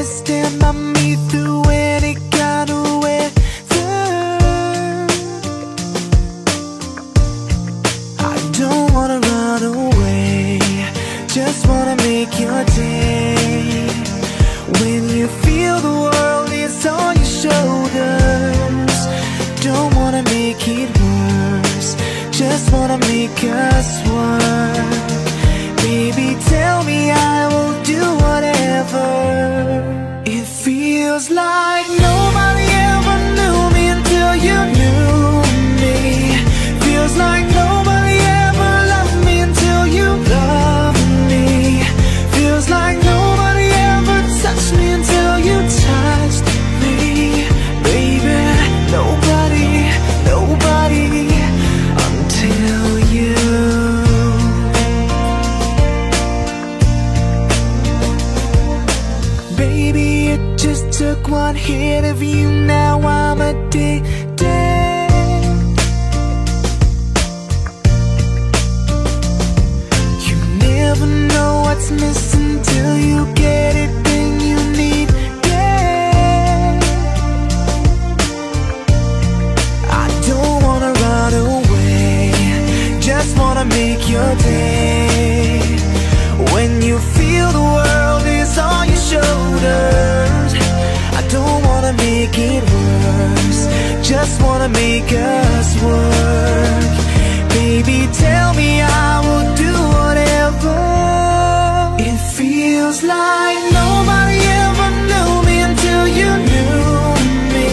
stand by me through any kind of weather. I don't wanna run away, just wanna make your day. When you feel the world is on your shoulders, don't wanna make it worse, just wanna make us work. Baby, tell me I will do whatever. It feels like nobody ever knew me until you knew me. Feels like nobody ever loved me until you loved me. Feels like nobody ever touched me until you touched me. Baby, nobody, nobody until you. Baby, it just took one hit of you, now I'm addicted. You never know what's missing till you get it, then you need it. I don't wanna run away, just wanna make your day. When you feel the world is on your shoulders, I don't wanna make it worse, just wanna make us work. Baby, tell me I will do whatever. It feels like nobody ever knew me until you knew me.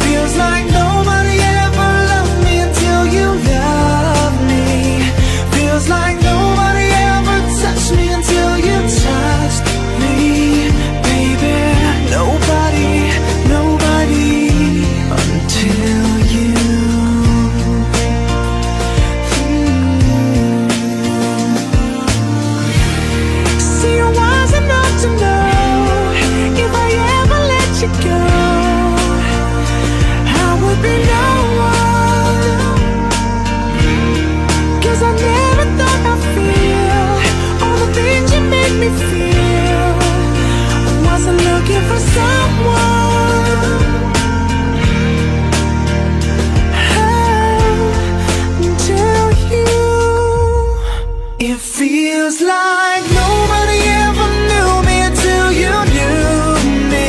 Feels like nobody ever loved me until you loved me. Feels like nobody ever touched me until you touched me. Baby, nobody, nobody until you. See, you're wise enough to know if I ever let you go, I would be no one. 'Cause I never thought I'd feel all the things you make me feel. I wasn't looking for someone. Oh, until you. It feels like nobody ever knew me until you knew me.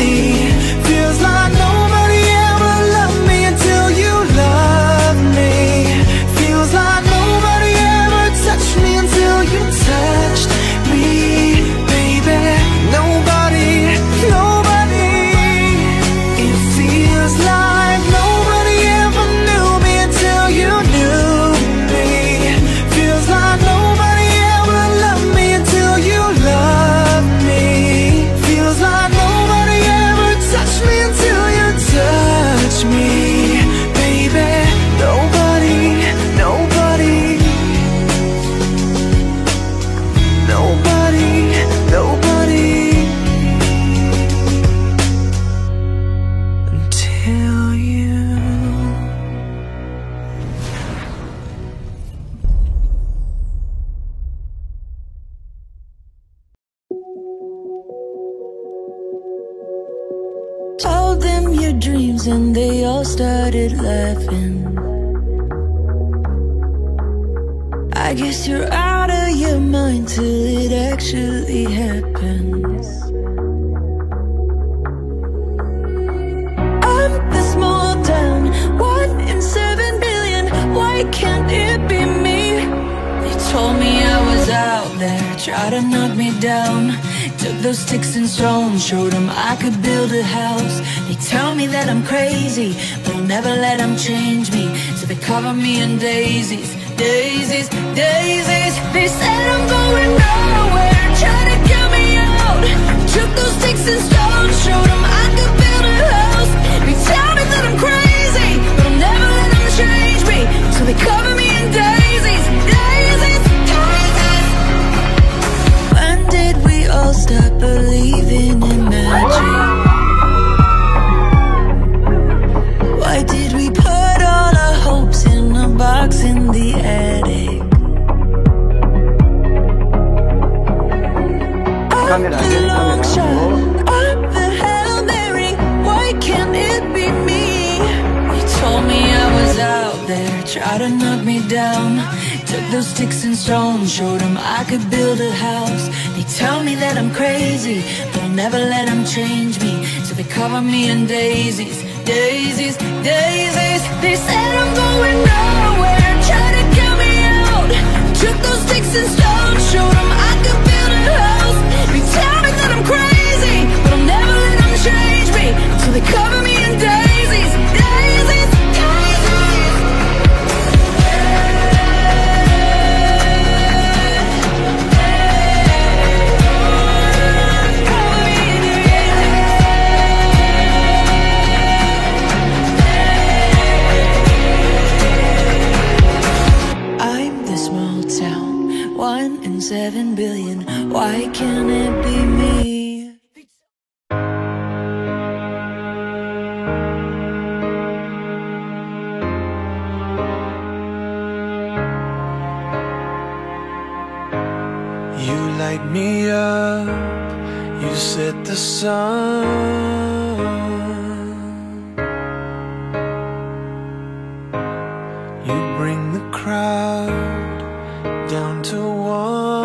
Feels like nobody ever loved me until you loved me. Feels like nobody ever touched me until you touched me. Baby, nobody, nobody. It feels like nobody ever knew me until you knew me. Feels like nobody ever loved me until you loved me. Feels like nobody ever touched me until you touched me. Baby, nobody, nobody. Nobody, nobody until you. Told them your dreams and they all started laughing. I guess you're out of your mind till it actually happens. I'm the small town, 1 in 7 billion. Why can't it be me? They told me I was out there, tried to knock me down. Took those sticks and stones, showed them I could build a house. They tell me that I'm crazy, but I'll never let them change me. So they cover me in daisies, daisies, daisies. They said I'm going nowhere, try to count me out. Took those sticks and stones, showed them I could build a house. They tell me that I'm crazy, but I'll never let them change me. So they cover me in daisies, daisies, daisies. When did we all stop believing in magic? Why did we put all our hopes in a box in the attic? I'm the long shot, I'm the those sticks and stones, showed them I could build a house. They tell me that I'm crazy, but I'll never let them change me. So they cover me in daisies, daisies, daisies. They said I'm going nowhere, try to count me out. Took those sticks and stones, showed them I could build a house. They tell me that I'm crazy, but I'll never let them change me. So they cover me in daisies, daisies, daisies. Cover me in daisies. I'm the small town, 1 in 7 billion. Why can't it be me? You light me up, you set the sun. You bring the crowd down to one.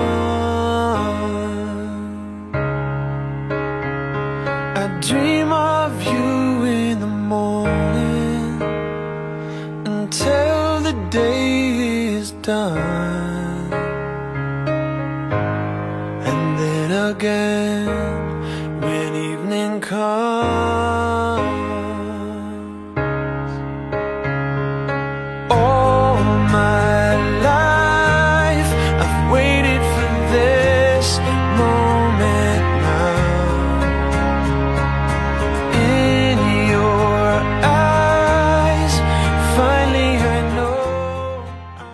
I dream of you in the morning until the day is done. And then again, when evening comes, all my life I've waited for this moment now. In your eyes, finally I know I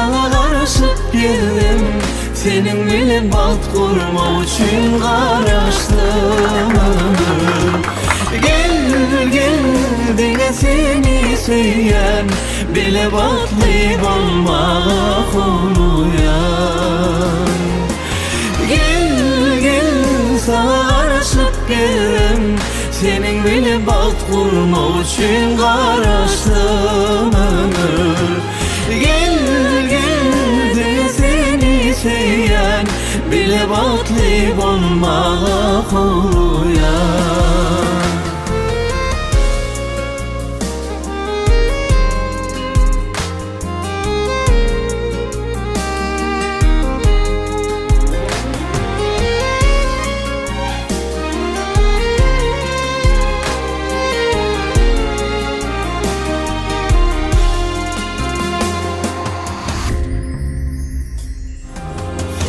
Sana karışıp geldim, senin bilen baht kurmak için karıştım ömür. Gel gel dine seni söyleyen, bile bahtlı olmağa kuluyan. Gel gel sana karışıp geldim, senin bile baht kurmak için karıştım ömür. Gel gel dine seni söyleyen, bile bahtlı olmağa kuluyan.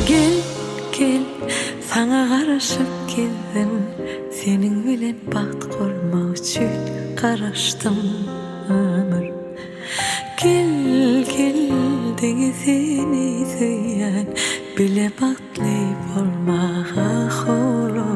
Gel gel sana karışıp geldim, senin bilen baht kurmak için karıştım ömür. Gel gel dene seni söyleyen, bile bahtlı olmağa holuyan.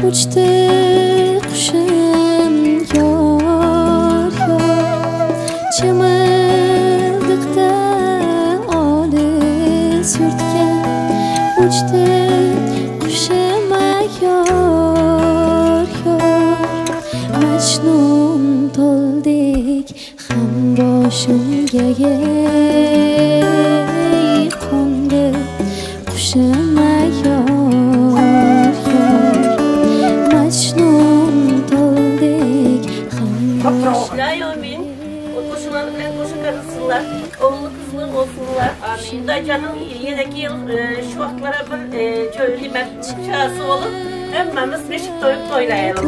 Uçtu kuşum yor yor, Chimildiqda olis yurtga. Uçtu Yerga qo'ndi qushim yor yor Majnun toldek Amin. Qo'shinlar, oğullu kızlı olsunlar. Amin. Daycanın yeneki yıl şu vaqtlara bir çölü çağısı olup hemmemiz beşik toyup toylayalım.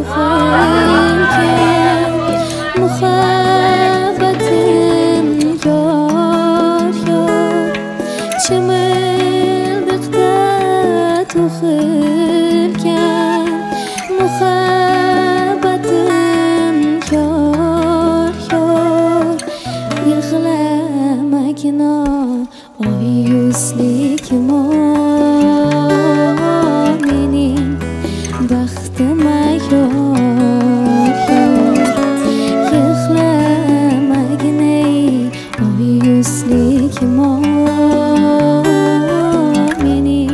Muhabbetim yor yor Chimildiqda tug'ilgan Muhabbatim yor yor Yig'lamagina oy yuzlik mening baxtim yor yor Yig'lamagina oy yuzlik mening.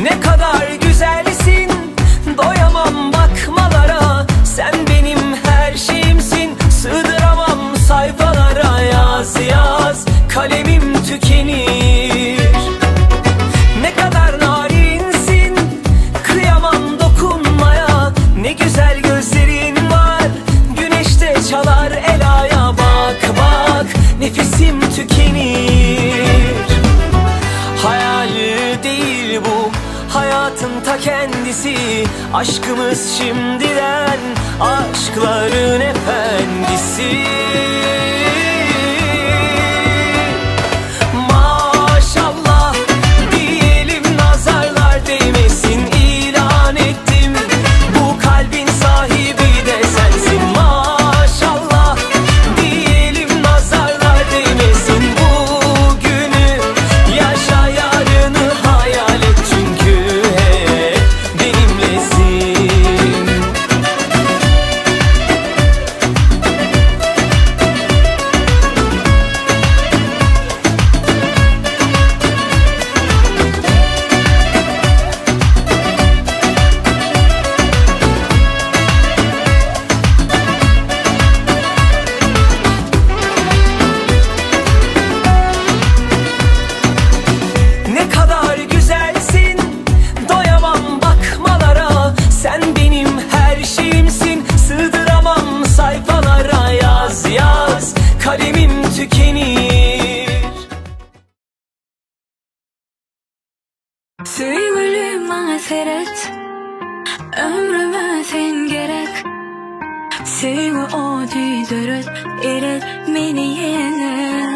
Ne kadar güzelsin, doyamam bakmalara. Sen benim her şeyimsin, sığdıramam sayfalara. Yaz yaz, kalemim tükenir. Ne kadar narinsin, kıyamam dokunmaya. Ne güzel gözlerin var, güneşte çalar elaya. Bak bak, nefesim tükenir. Hayal değil bu, hayatın ta kendisi. Aşkımız şimdiden aşkların efendisi. Maşallah diyelim, nazarlar değmesin. İlan ettim, bu kalbin sahibi de sensin. Maşallah diyelim, nazarlar değmesin. Bugünü yaşa, yarını hayal et, çünkü hep benimlesin. Ne kadar güzelsin, doyamam bakmalara. Sen benim her şeyimsin, sığdıramam sayfalara. Yaz yaz, kalemim tükenir. Söygülüm bana seret, ömrüme sen gerek. Söygü o düdürüt, eret beni yener.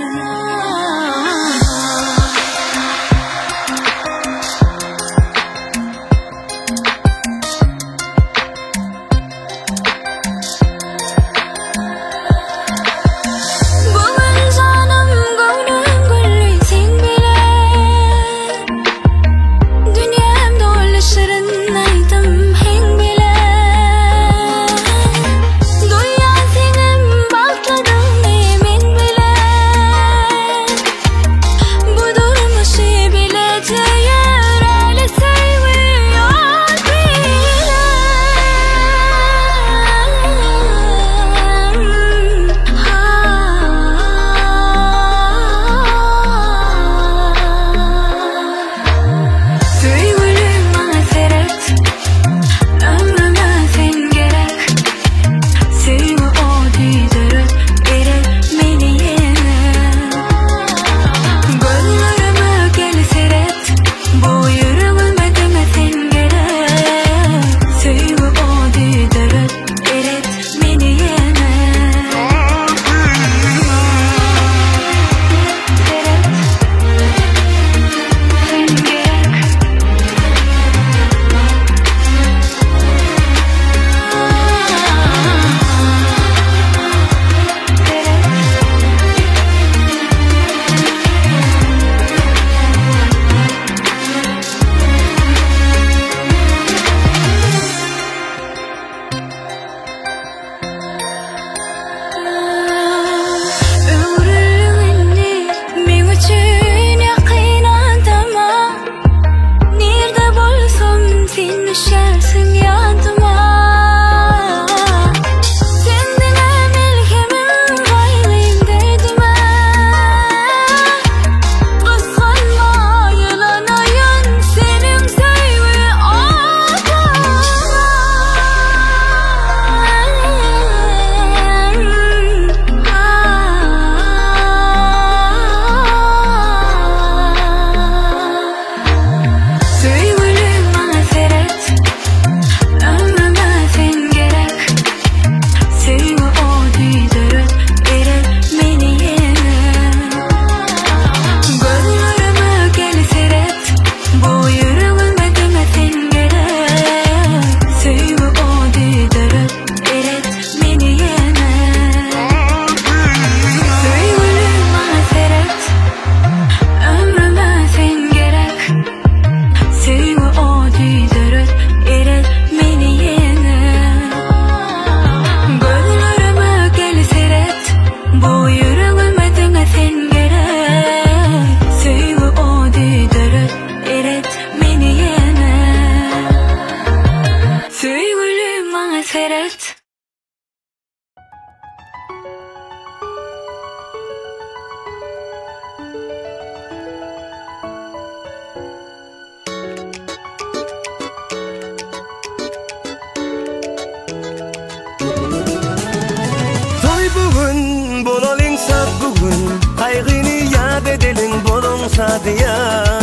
şadiyan.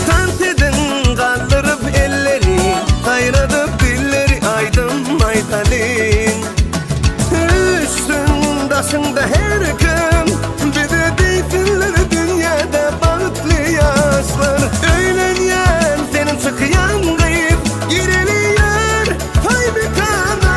Tant edin kaldırıp elleri, kayradıp dilleri aydın maydalin. Üstün taşında her gün bize deysinler dünyada bahtlı yaşlar. Öğlenyen senin çıkyan kıyıp gireliyor toy mekana.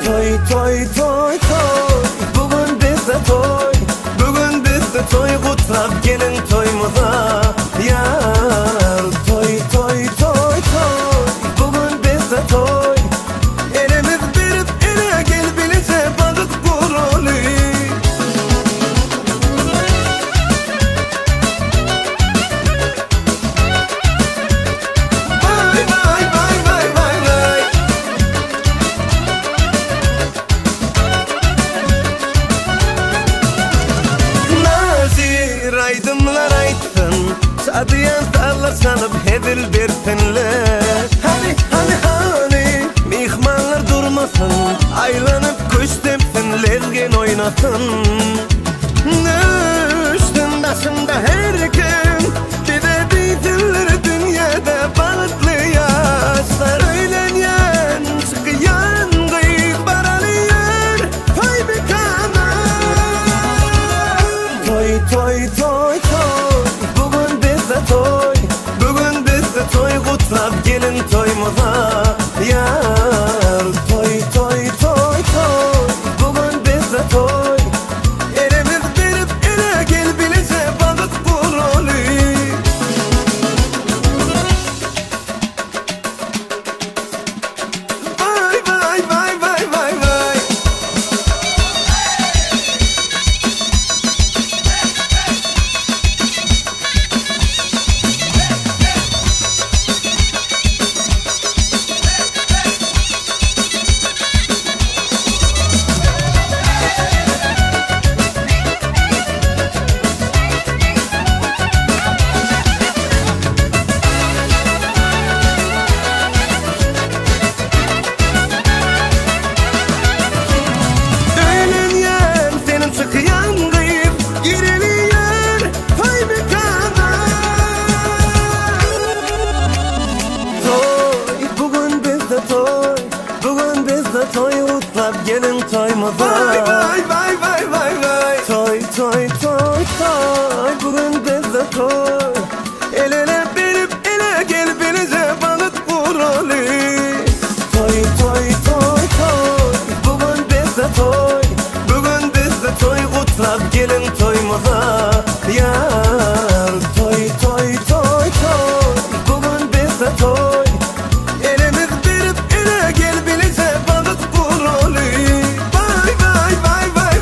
Toy toy toy toy, bugün bizde toy, bugün bizde toy, kutlap gelin toyumuza yar. Toy toy toy toy, bugün bizde toy, elimiz verip ele gel bilece balık kurulu. Vay vay vay vay vay vay. Nazir aydınlar aytsın, şadiyan sağlar sanıp hezil bersinler. Hani hani hani mihmanlar durmasın, aylanıp kuş tepsin, lezgin oynasın. Üstün taşında her gün bize deysinler dünyada bahtlı yaşlar. Öğlenyen çıkyan kıyık baralıyor toy mekana. Toy toy toy toy, bugün bizde toy, bugün bizde toy, kutlap gelin toyumuza yar. Toy toy toy toy, bugün bizde toy, elimiz verip ele gel bilece balık kurulu. Vay vay vay vay vay vay. Öğlenyen senin çıkyan kıyıp gireliyor toy mekana. Toy, bugün bizde toy, bugün bizde toy, utlap gelin toyumuza. Vay vay vay vay vay vay. Toy toy toy toy, bugün bizde toy, el ele verip ele gel bilece balık vuralı. Toy toy toy toy, bugün bizde toy, bugün bizde toy, kutlap gelin toyumuza yar. Toy toy toy toy, bugün bizde toy, elimiz verip ele gel bilece balık vuralı. Vay vay vay vay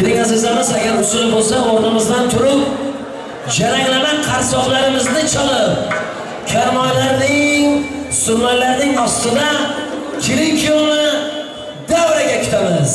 Keling azizlarimiz, agar usuli bo'lsa, o'rnimizdan turib, jaranglama qarsoqlarimizni chalib, karmoylarning, surmaylarning ostida kelin kuyovni davraga kutamiz.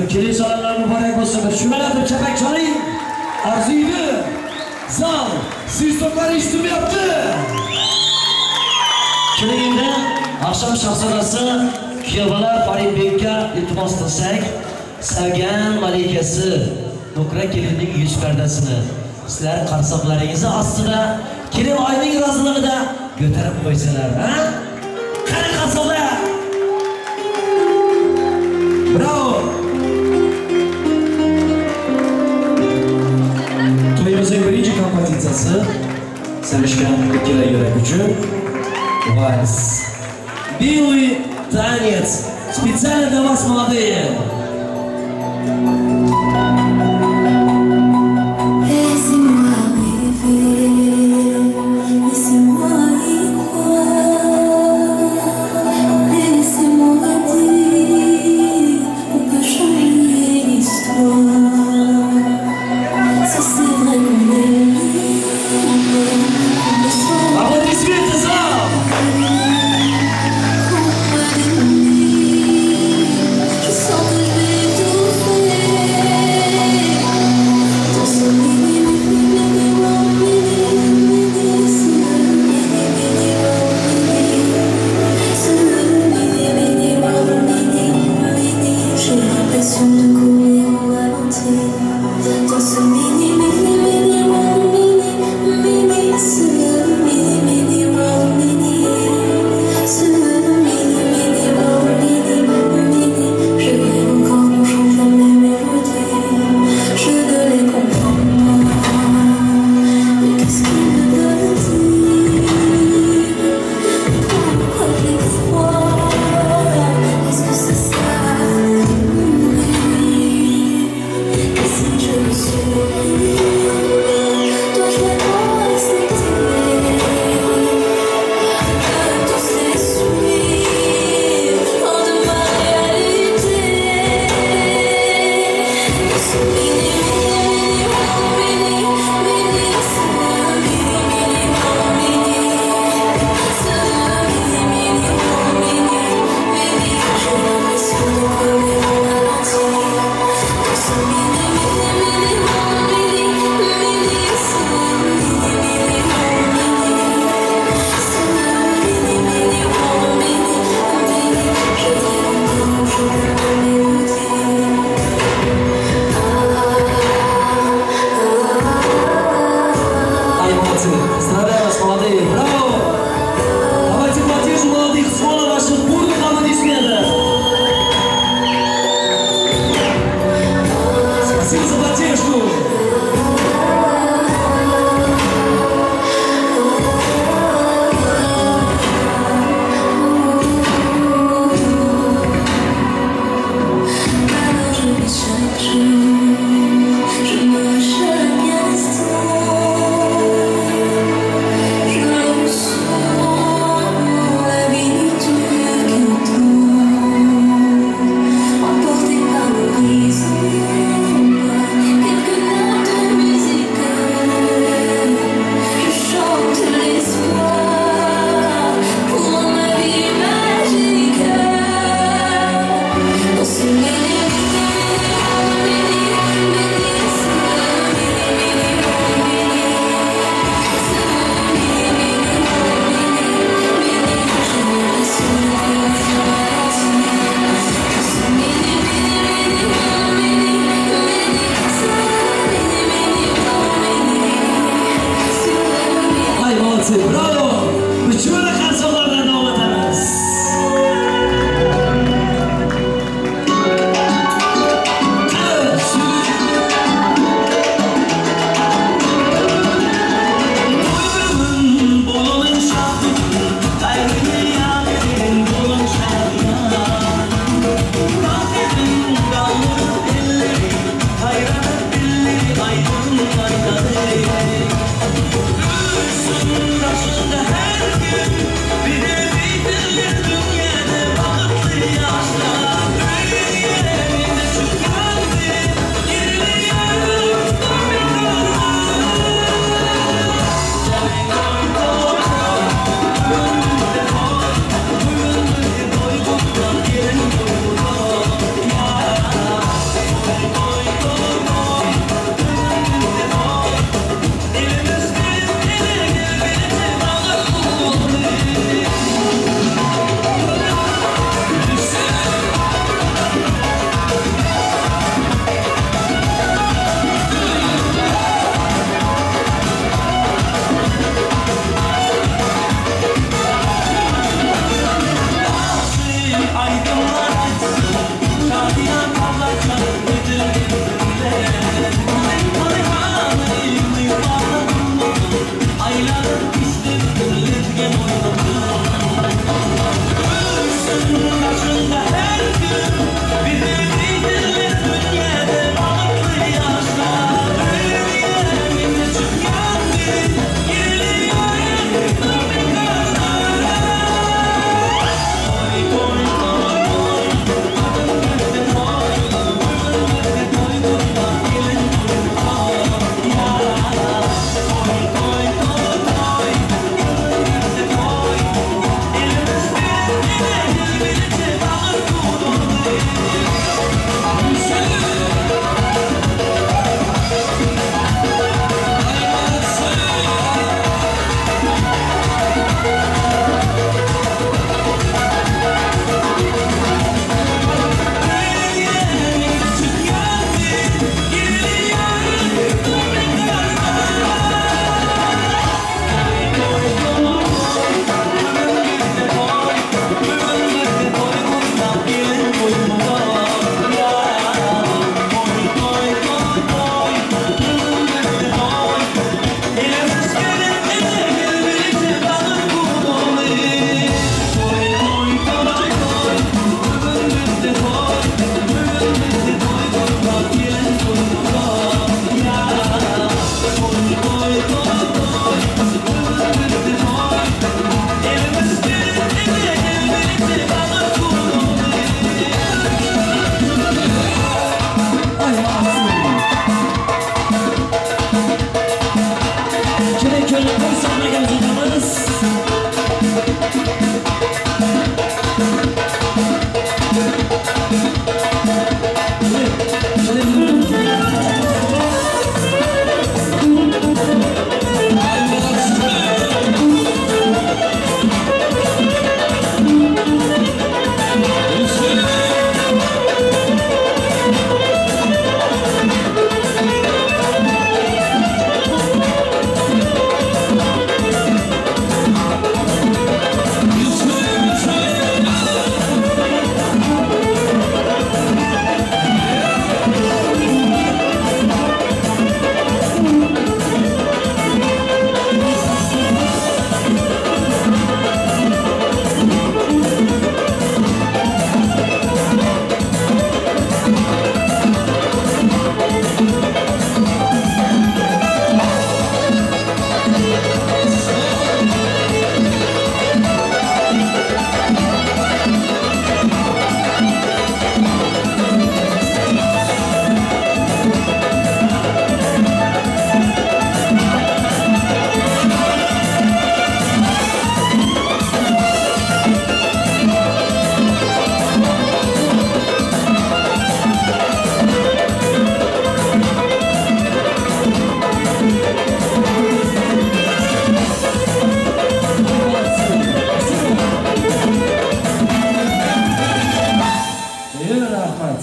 Kelin solarlar mübarek olsun. Şumelatib çapak çalayım. Arzuydu. Zal. Svistoklar işitimi yaptı. Keling endi akşam shahzodasi kuyovlar Faridbekka iltimos qilsak, sevgan malikasi Nukra kelinning yuz pardasini sizlar qarsoqlaringizni ostida kelin oyning roziligida ko'tarib qo'ysalar, ha? Qani qarsoqlar? Bravo! To'yimizning birinchi kompozitsiyasi sevishgan ikkala yurak uchun vals. Белый танец. Специально для вас, молодые. Laissez-moi rêver, laissez-moi y croire, laissez-moi dire qu'on peut changer l'histoire. Si c'est vrai qu'on est libre, qu'on ne soit Аплодисменты, зал! Qu'on peut découvrir, je sens que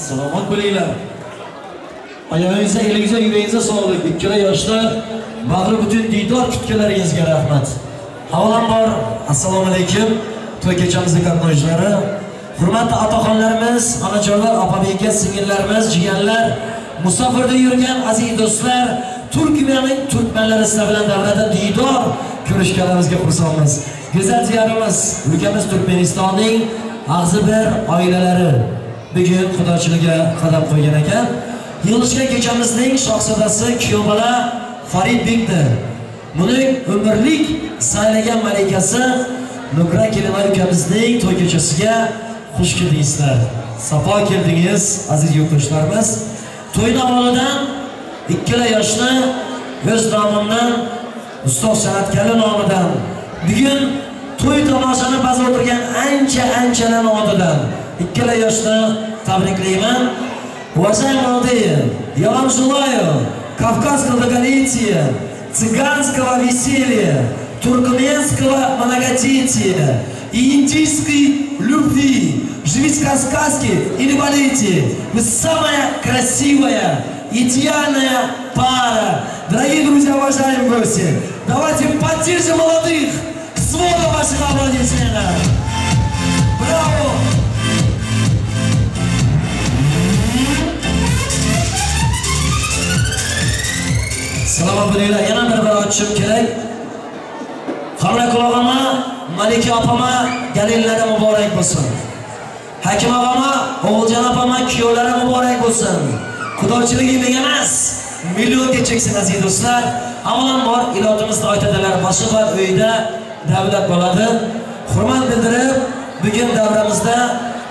Salomat bo'linglar. Oyog'ingizga, elingizga, yuragingizga sog'lik. Ikkala yoshlar bag'ri butun diydor kutganlaringizga rahmat. Avvalambor assalomu alaykum. To'y kechamizning qatnashchilari, hurmatli otaxonlarimiz, onajonlar, opa-beka, singillarimiz, jigarlar, musofirda yurgan aziz do'stlar, Turkiyaning turkmanlari sizlar bilan davlatda diydor ko'rishganimizga xursandmiz. Go'zal diyorimiz, ülkemiz Turkmanistonning ag'zi bir oilalari bugun xudochilikka qadam qo'ygan ekan. Yig'ilishgan kechamizning shahzodasi kuyovbola Farid Bekdir. Buning umrlik saylagan malikasi Nukra Kelinay ukamizning to'y kechasiga xush keldingizlar. Safo keldingiz aziz yurtdoshlarimiz. To'yni avvalidan ikkala yoshni o'z nomimdan, ustoz san'atkorlar nomidan bugun to'y tomoshani ba'zi o'tirgan ancha-anchalar nomidan ikkala yoshni tabriklayman. Уважаемые молодые, я вам желаю кавказского долголетия, цыганского веселья, туркменского многодетия и индийской любви. Живите как в сказке или болейте. Вы самая красивая, идеальная пара. Дорогие друзья, уважаемые гости, давайте поддержим молодых к своду ваших аплодисментов. Браво! Salomat bo'linglar. Yana bir bor aytishim kerak. Hamla qulog'ima, Malika opama, galinlari muborak bo'lsin. Hakim og'ama, O'g'iljon opama kuyovlari muborak bo'lsin. Xudochilik ming emas, millionga cheksin aziz do'stlar. Avvalambor ilotimizda oytadalar boshi bor uyda davlat bo'ladi. Hurmat bildirib, bugun davramizda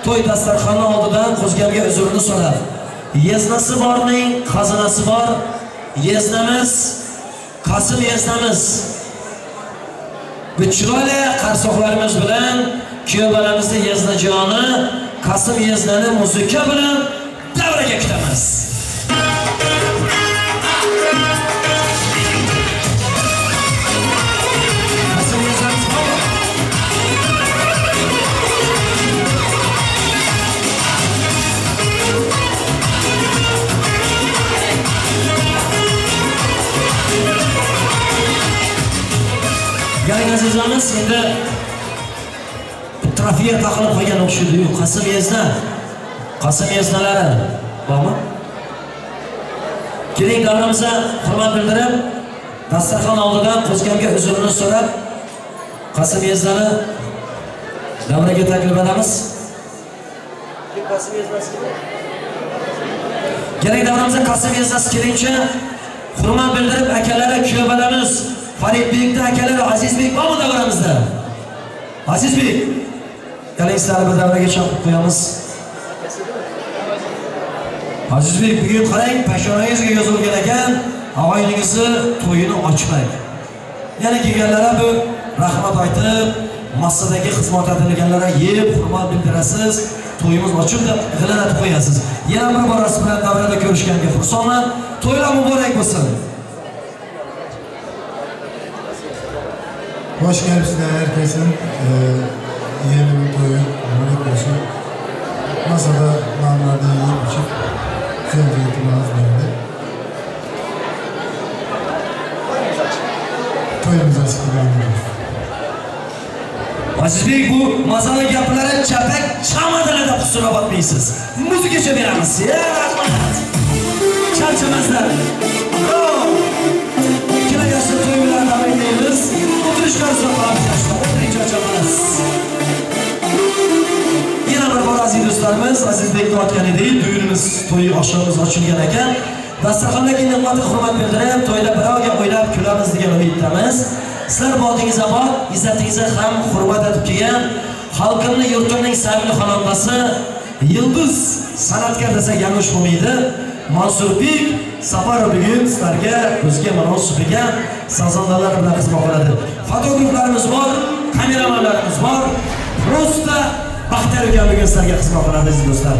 to'y dasturxoni oldidan qo'zgamga uzrini so'rab. Yeznasi borning xazinasi bor. Yeznamiz Qasim yeznamiz. Bu chiroyli qarsoqlarimiz bilan kuyov bolamizni yeznajoni Qasim yeznani muzika bilan davraga kutamiz. Qasim yeznamiz bormi? Keling azizlarimiz, endi trafiya taqilib qolgan o'xshaydi-yu. Qasim yezna, Qasim yeznalari bormi? Keling davramizga hurmat bildirib, dasturxon oldidan qo'zgamga uzrini so'rab, Qasim yeznani davraga taklif etamiz. Kim Qasim yeznasi kim? Keling davramizga Qasim yeznasi kelingcha hurmat bildirib akalari, kuyovlarimiz Faridbekni akalari Azizbek bormi davramizda? Azizbek, keling sizlarni bir davraga chaqirib qo'yamiz. Azizbek, bugun qarang, peshonangizga yozilgan ekan, og'ayningizni to'yini ochmak. Yana kelganlara bu rahmat aytib, masadagi xizmat etilganlarga yeb, hurmat bildirasiz, to'yimiz ochildi, g'ilanatib qo'yasiz. Yana bir bor siz bilan davrada ko'rishganga xursandman. To'ylar muborak bo'lsin. Hoş geldiniz herkesin. Yeğenimin toyu mübarek olsun. Masada namlarda yiyip içip güzel bir itibarınız beğendik. Toyumuz açık ilanlıyoruz. Azizbek, bu mazalı gapları çapak çamadığına da kusura bakmayısınız. Müzik beramiz. Ya rahmat. Charchamazlar. Bravo. Kelajakda to'ylar tabriklaymiz. O'tirishlar sopamiz yoshlar. O'tiring, charchamaymiz. Yana bir bor aziz do'stlarimiz, Azizbekni otgan edik, düğünümüz, to'yi oshimiz ochilgan ekan. Dasturxondagi ne'matga hurmat bildirib, to'yda birovga o'ynab kulamiz degan umiddamiz. Sizlar bodingiz obod, izzatingizga ham hurmat etib kelgan xalqimning, yurtimning sevimli xonandasi Yildiz san'atkor desak yanglish bo'lmaydi. Mansurbek Safarov bugun sizlarga o'ziga munosib bo'lgan sazandalar bilan xizmat qiladi. Fotograflarimiz bor, kameramanlarimiz bor. Prosta Baxtiyor aka bugun sizlarga xizmat qiladi aziz do'stlar.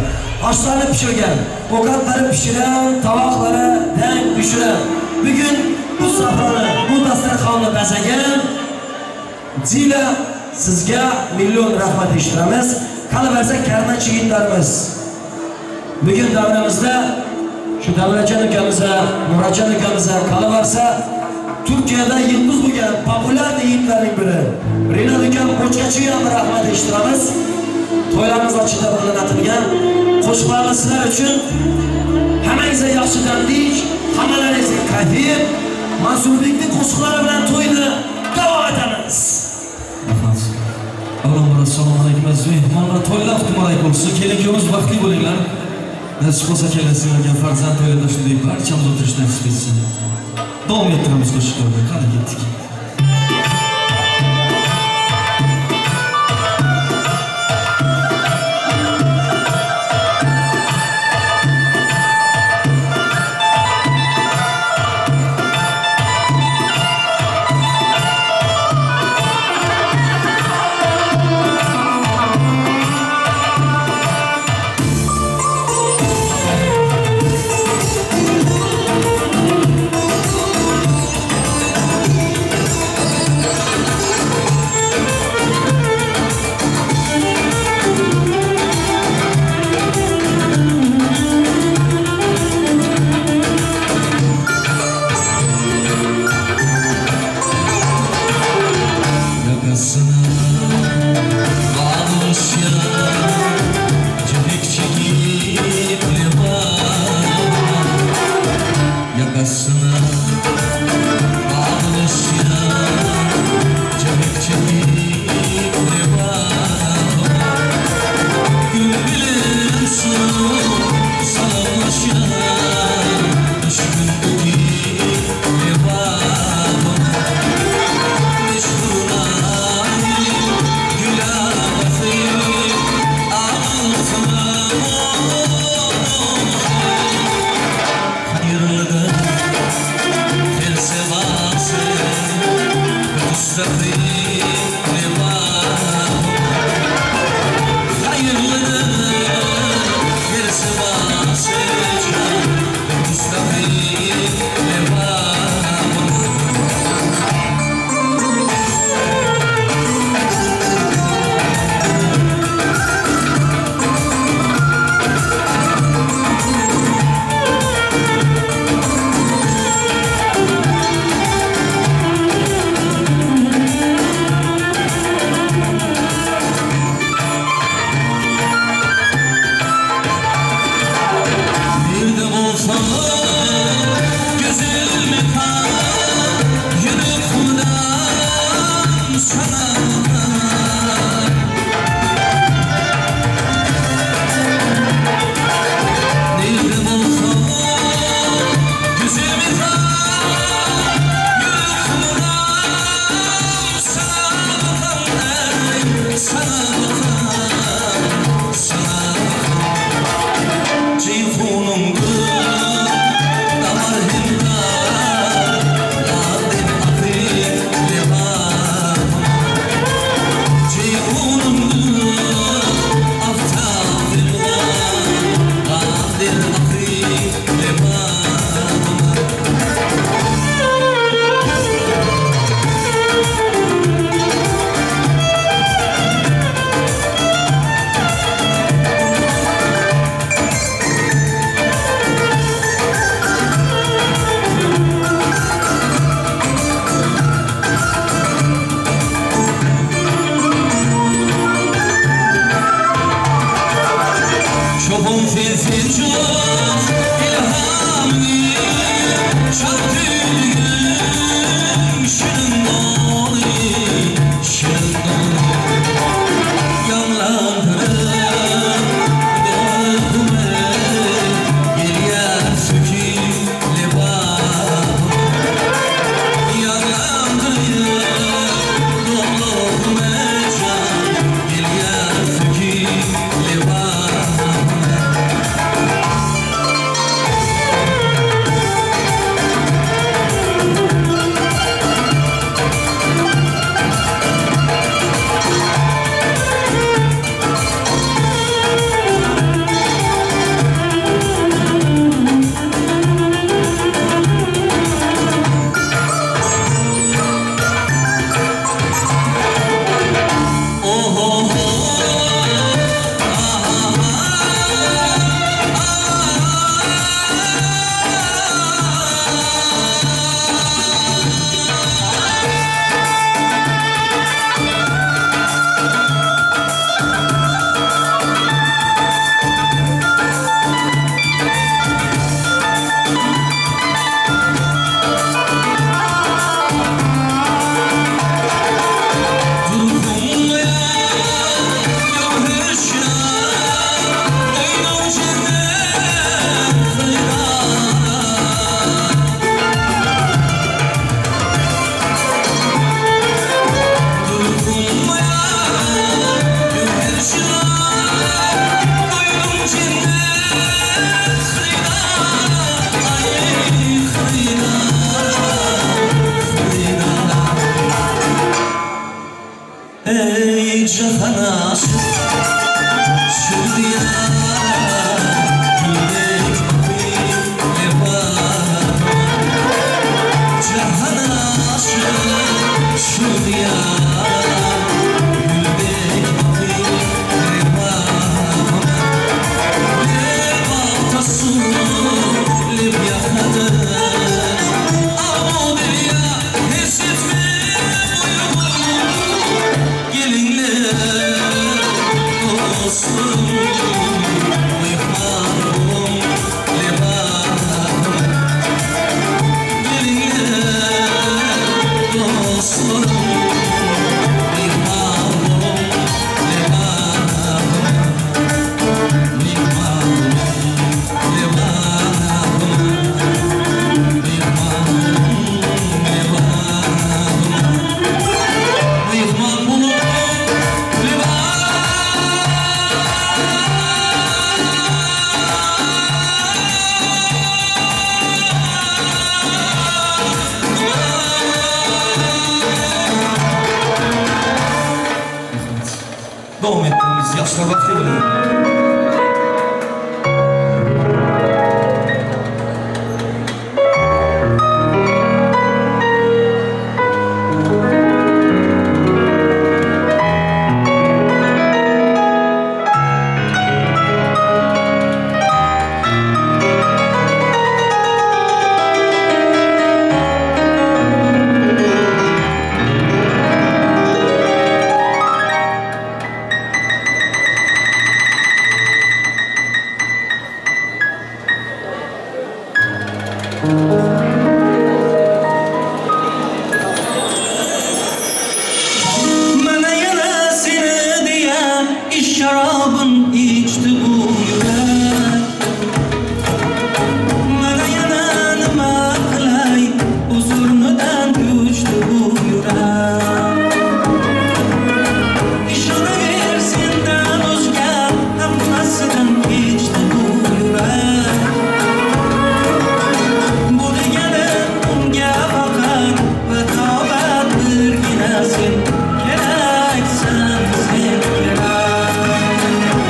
Oshlarni pishirgan, ovqatlarni pishiran, tovoqlari dang pishiran. Bugun bu safrani, bu dasturxonni bezagan Dila sizga million rahmat eshittiramiz. Qalaversa karnachi yigitlarimiz. Bugun davramizda shu Davlatjon ukamizga, Muratjon ukamizga, qalaversa Turkiyada yildiz bo'lgan populyar yigitlarning biri Rinat ukam Qo'chqachiga ham rahmat eshittiramiz. To'ylarimiz ochida birlanatilgan qo'shiqlarimiz sizlar uchun hammangizga yaxshi damdik, hammalaringizga kayfiyat. Mansurbekning qo'shiqlari bilan to'yni davom etamiz. Rahmat. Avvalambor assalomu alaykum aziz mehmonlar, to'ylar muborak bo'lsin. Kelin-kuyovimiz baxtli bo'linglar. Nasib bo'lsa kelasi yilga farzand to'yida shunday barchamiz o'tirish nasib etsin. Davom ettiramiz qo'shiqlarni. Qani ketdik. Thank Davom ettiramiz, yoshlar baxtli bo'ling. Sen keraksan, sen kerak.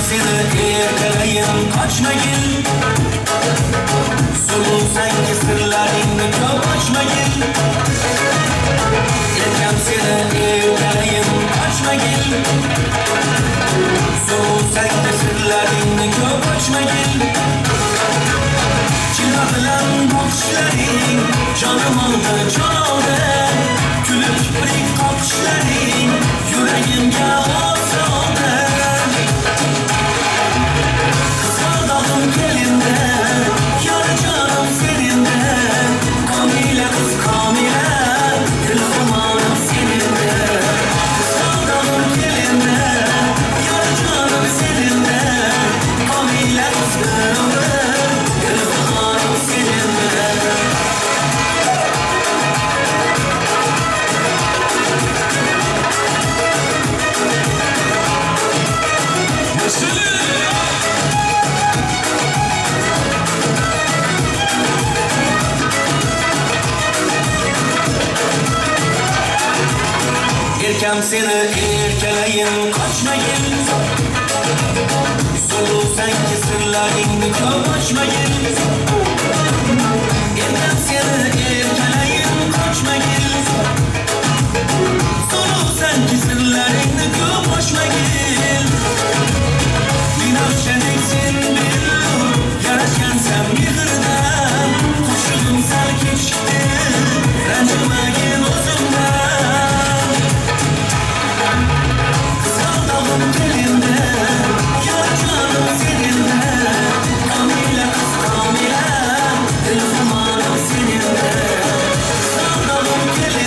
Seni erkalayin qochmagin, Suluvsanki sirlaringni ko'p ochmagin. Erkam seni erkalayin qochmagin, Suluvsanki sirlaringni ko'p ochmagin. Jilva bilan boqishlaring jonim oldi, jon oldi. Kulib kiprik qoqishlaring yuragimga o't soldi. Qizg'aldog'im kelindi, yor jonim senindi. Komila qiz komila, dil xumorim senindi. Qizg'aldog'im kelindi, yor jonim senindi. Komila qiz dil xumorim senindi. Erkam seni erkalayin qochmagin, Suluvsanki sirlaringni ko'p ochmagin. Erkam seni erkalayin qochmagin, Suluvsanki sirlaringni ko'p ochmagin. Binafshadek sen billur, yarashgansan mehrdan. Qo'shig'im sal kechikdi, ranjimagin o'zimdan. Qizg'aldog'im kelindi, yor jonim senindi. Komila qiz komila, dil xumorim senindi. Qizg'aldog'im kelindi.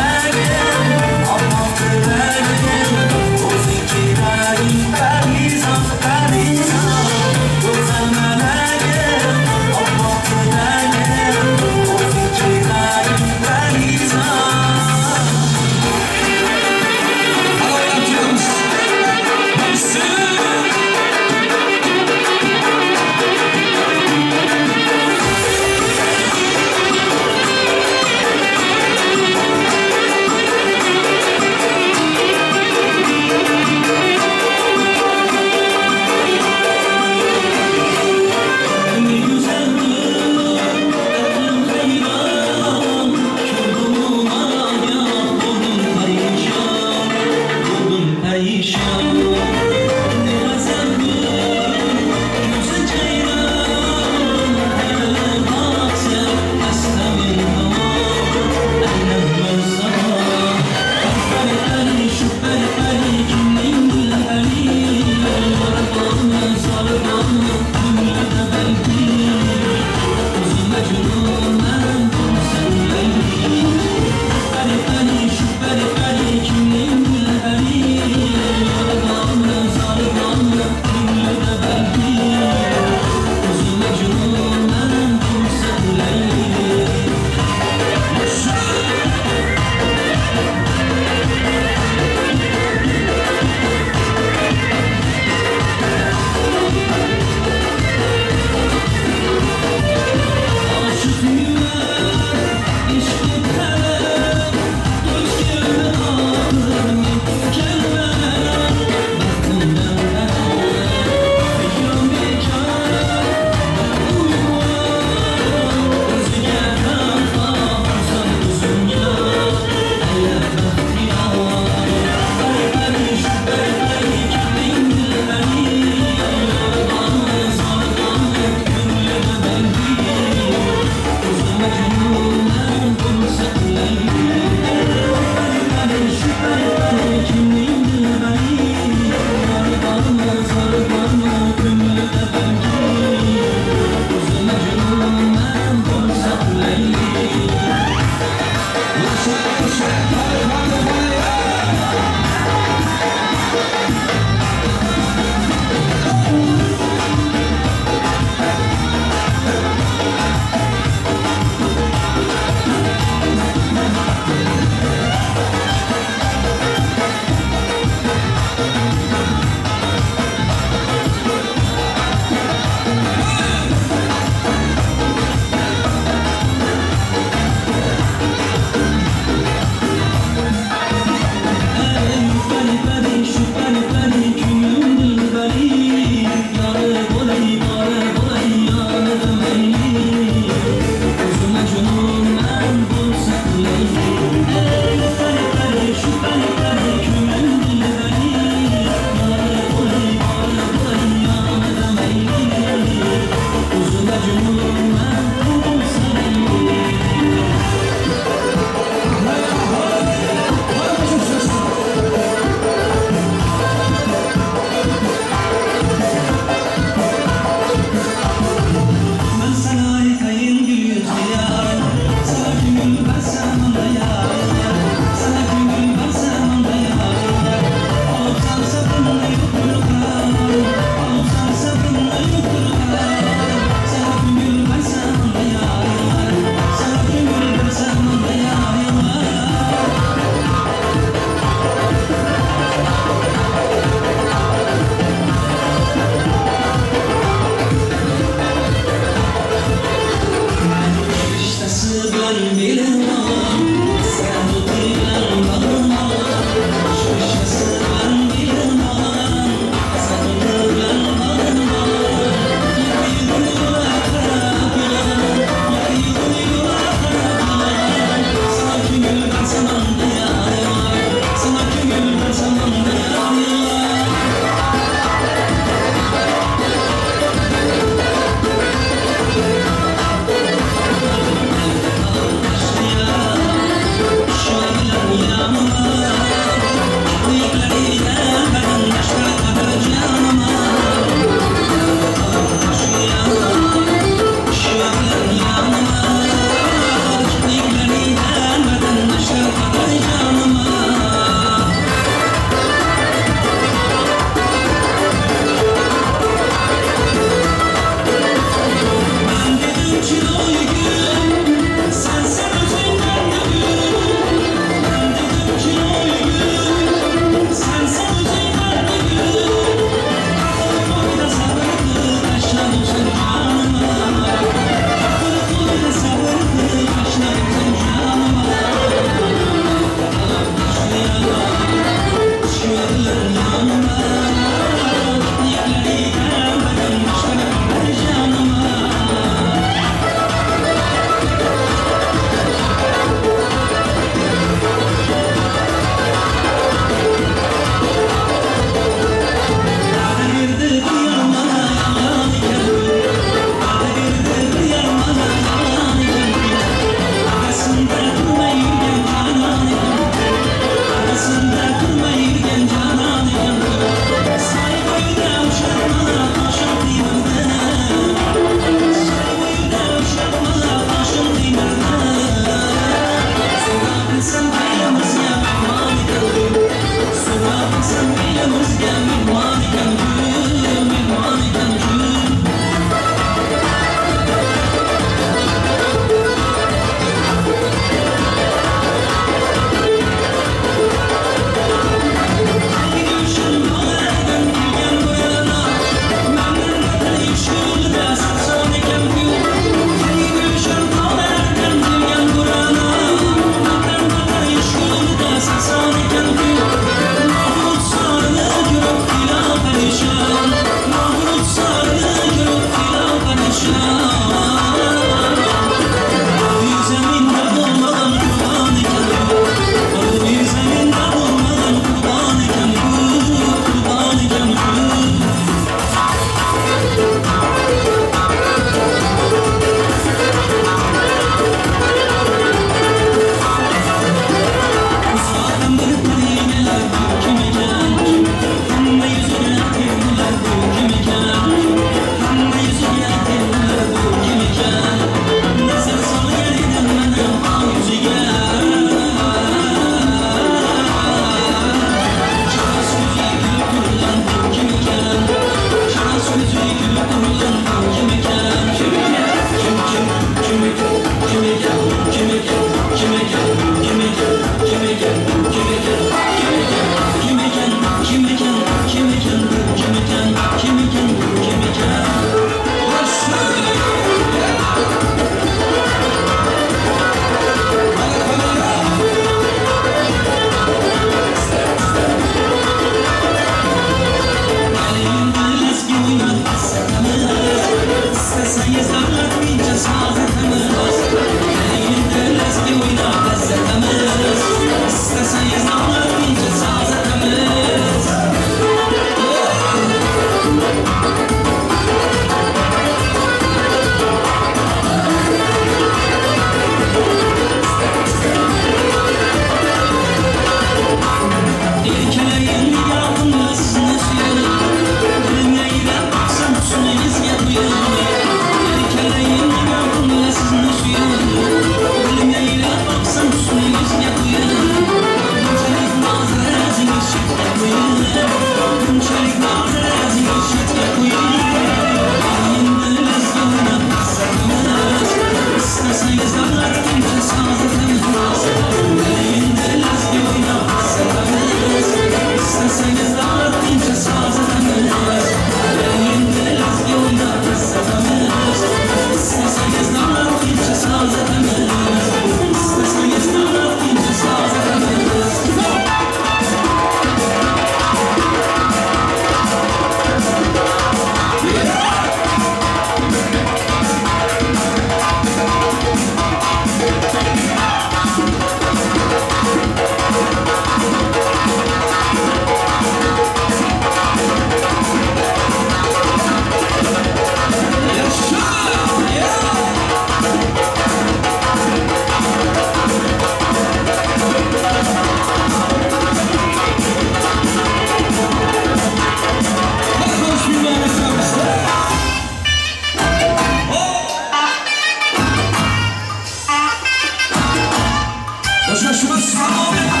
Salom.